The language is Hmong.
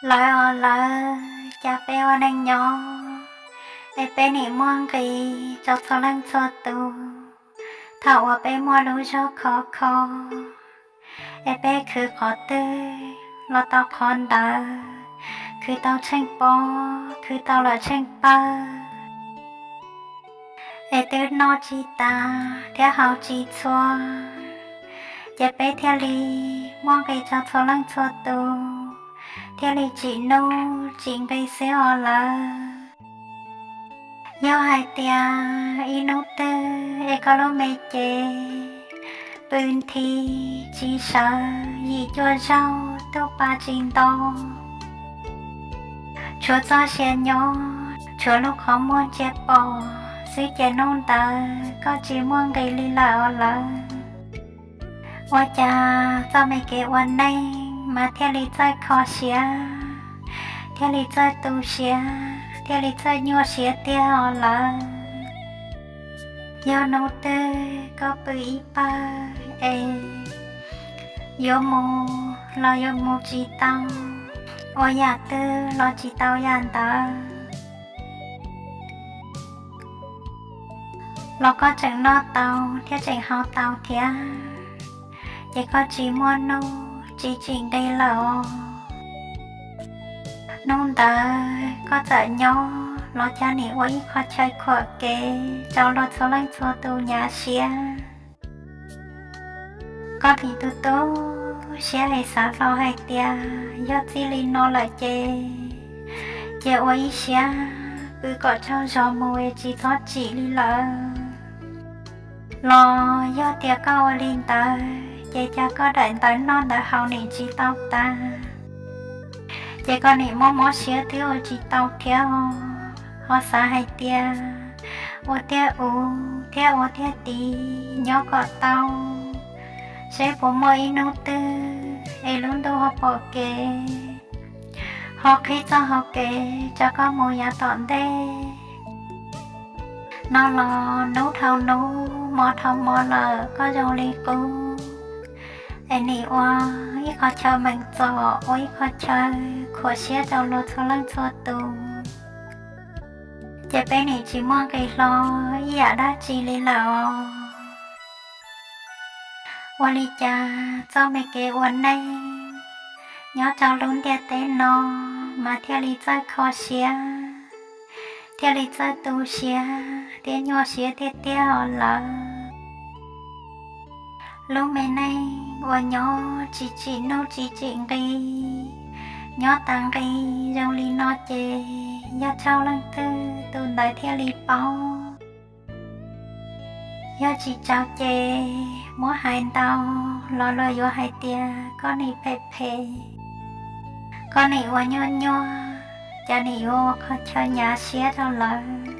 Lawv os lawv, cas peb ua neej nyob es peb nim muaj nqis rau txhua leej txhua tus. Thaum uas peb muaj lub zog khov kho es peb khwv qhov twg los tau qhov ntawd, khwv tau tsheej pob khwv tau lawm tsheej pawg, es twb noj tsis tas thiab haus tsis txhua, ces peb thiaj li muaj nqis rau txhua leej txhua tus, thiaj li tsim nuj tsim nqi xwb os lawv. Yog hais tias ib hnub twg es koj lub me cev pw nthi tsis sawv yim cuaj zaug tub pa tsis nto, tshuav txoj sia nyob tshuav lub qhov muag ntsia pom xwb ces hnub ntawd koj tsis muaj nqis li lawm os lawv. Ua cas txoj me kev ua neej mas thiaj li txawj kho siab, thiaj li txawj tu siab, thiaj li txawj nyuaj siab tiag os lawv. Yog hnub twg koj pw ib pawg es yuav mus los yuav mus tsis tau, ua yam twg los tsis tau yam ntawd, los koj tseem noj tau thiab tseem haus tau thiab, ces koj tsis muaj nuj tsis tsim nqi lawm os. Hnub ntawd koj txawm nyob los cas nim ua ib qho chaw khuam kev rau luag txhua leej txhua tus nyav siab. Koj nim tu tu siab es xav hlo hais tias yog txij li no lawm ces cia ua ib siab pw kom tsaug zog mus es tsis txhob tsim li lawm. Los yog tias koj ua li ntawd ces cas koj daim ntawv noj ntawv haus nim tsis tau tas, ces koj nim mob mob siab twb ua tsis tau thiab os. Ho xav hais tias ua tiag u thiab ua tiag tid nyob kom tau, seb puas muaj ib hnub twg es lub ntuj ho pom kev, ho qhib txoj hau kev tso koj mus yav tom ntej. No los hnub dhau hnub hmo dhau hmo lawm koj zoo li qub es nim ua ib qho chaw meem txom ua ib qho chaw khuam siab rau luag txhua leej txhua tus, ces peb nim tsis muaj nqis hlo ib yam dab tsi li lawm os. Ua li cas txoj me kev ua neej nyob rau lub ntiaj teb no mas thiaj li txawj kho siab, thiaj li txawj tu siab thiab nyuaj siab tiag tiag os lawv. Lub me neej uas nyob tsis tsim nuj tsis tsim nqi, nyob tas nqi zoo li no ces yog tsaug leej twg tus ntawd thiaj li paub. Yog tsis tsaug ces muab hais ntau los luag yuav hais tias koj nim phem phem, koj nim ua nyuaj nyuaj, cas nim yuav ua qhov chaw nyav siab rau lawv.